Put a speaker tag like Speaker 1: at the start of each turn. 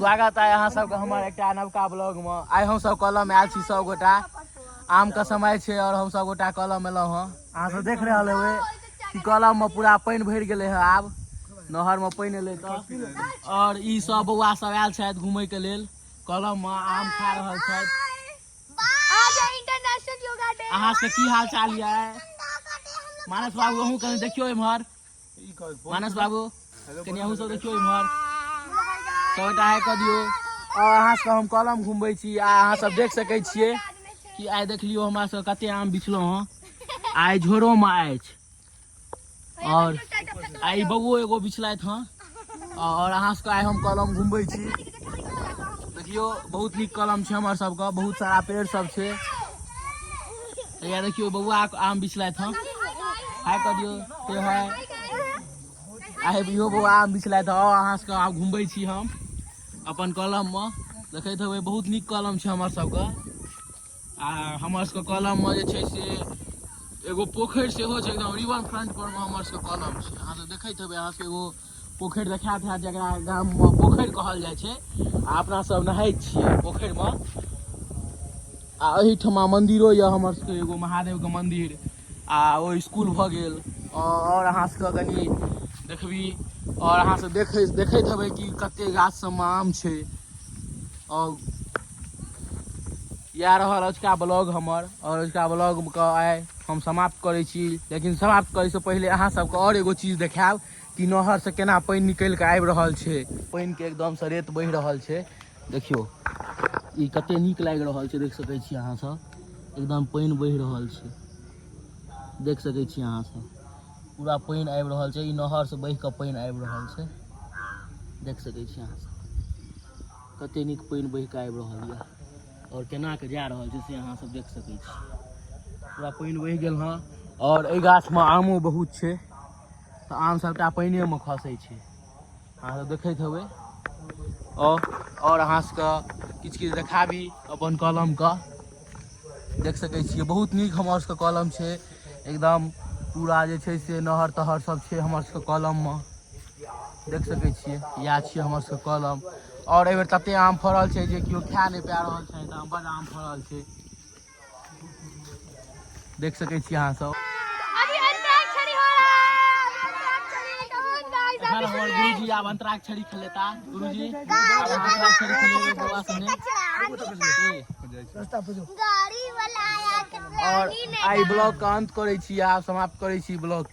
Speaker 1: स्वागत है अहाँ सबके हमर एकटा नवका ब्लॉग में। आइ हम सब कलम आयल छी सब गोटा, आम के समय छै और हम सब गोटा कलम एलहुँ हँ। अहाँ सब देख रहल हेबै कि कलम में पूरा पानि भरि गेलै हँ, आब नहर में पानि एलै तऽ। और ई सब बौआ सब आयल छथि घूमय के लेल, कलम में आम खा रहल छथि।
Speaker 2: आज है इंटरनेशनल योगा डे।
Speaker 1: अहाँ सबके की हाल चाल यऽ मानस बाबू? अहूँ कनि देखियौ इम्हर। मानस बाबू, कनि अहूँ सब देखियौ इम्हर, सबटा हाय कऽ दियौ। और अहाँ सबके हम कलम घुमबै छी आ अहाँ सब देख सकै छियै कि आइ देख लियौ हमरा सब कते आम बिछलहुँ हँ, आइ झोरोमे अछि। और आइ बौओ एगो बिछलथि हँ। और अहाँ सबके आइ हम कलम घुमबै छी। देखियौ, बहुत नीक कलम छै हमर सबके, बहुत सारा पेड़ सब छै। हैया देखियौ, बौआ आम बिछलथि हँ, हाय कऽ दियौ ते हाय। आइ इहो बौआ आम बिछलथि हँ। अहाँ सबके आब घुमबै छी हम अपन कलममे। देखैत हेबै, बहुत नीक कलम छै हमर सबके। आ हमर सबके कलममे जे छै से एगो पोखरि सेहो छै, एकदम रिवर फ्रंट पर मे हमर सबके कलम छै। अहाँ सब देखैत हेबै, अहाँ सबके एगो पोखरि देखायत हैत, जकरा गाममे पोखरि कहल जाइ छै आ अपना सब नहाइत छियै पोखरिमे। आ एहिठमा मन्दिरो यऽ हमर सबके, एगो महादेवके मन्दिर आ ओ स्कूल भऽ गेल। और अहाँ सबके कनि देखबी और अहाँ सब देखैत हेबै कि कते गाछ सबमे आम छै। और इएह रहल अजुका ब्लॉग हमर, और अजुका ब्लॉगके आइ हम समाप्त करै छी। लेकिन समाप्त करैसँ पहिले अहाँ सबके और एगो चीज देखायब कि नहरसँ केना पानि निकलि कऽ आबि रहल छै, पानिके एकदमसँ रेत बहि रहल छै। देखियौ, ई कते नीक लागि रहल छै, देख सकै छी अहाँ सब, एकदम पानि बहि रहल छै। देख सकै छी अहाँ सब, पूरा पानि आबि रहल छै, ई नहरसँ बहि कऽ पानि आबि रहल छै। देख सकै छी अहाँ सब, कते नीक पानि बहि कऽ आबि रहल यऽ और केना कऽ जा रहल छै से अहाँ सब देख सकै छी। पूरा पानि बहि गेल हँ और एहि गाछमे आमो बहुत छै, तऽ आम सबटा पानिएमे खसै छै, अहाँ सब देखैत हेबै। और अहाँ सबके किछु किछु देखाबी अपन कलमके। देख सकै छियै, बहुत नीक हमर सबके कलम छै, एकदम पूरा जे छै से नहर तहर सब छै हमर सबके कलममे। देख सकै छियै, इएह छियै हमर सबके कलम। और एहिबेर तते आम फड़ल छै जे केओ खा नहि पा रहल छै, तऽ बड आम फड़ल छै, देख सकै छी अहाँ सब।
Speaker 2: अभी अंताक्षरी हो रहा है, अंताक्षरी। कम ऑन गाइस,
Speaker 1: एखन
Speaker 2: अभी
Speaker 1: हमर
Speaker 2: सुनिए।
Speaker 1: गुरुजी आब अंतराक्षरी खेलेता। गुरुजी, आब अंतराक्षरी खेलेबै बौआ सने।
Speaker 2: गाड़ी वाला आया।
Speaker 1: और आइ ब्लॉग के अंत करै छी, आब समाप्त करै छी ब्लॉग।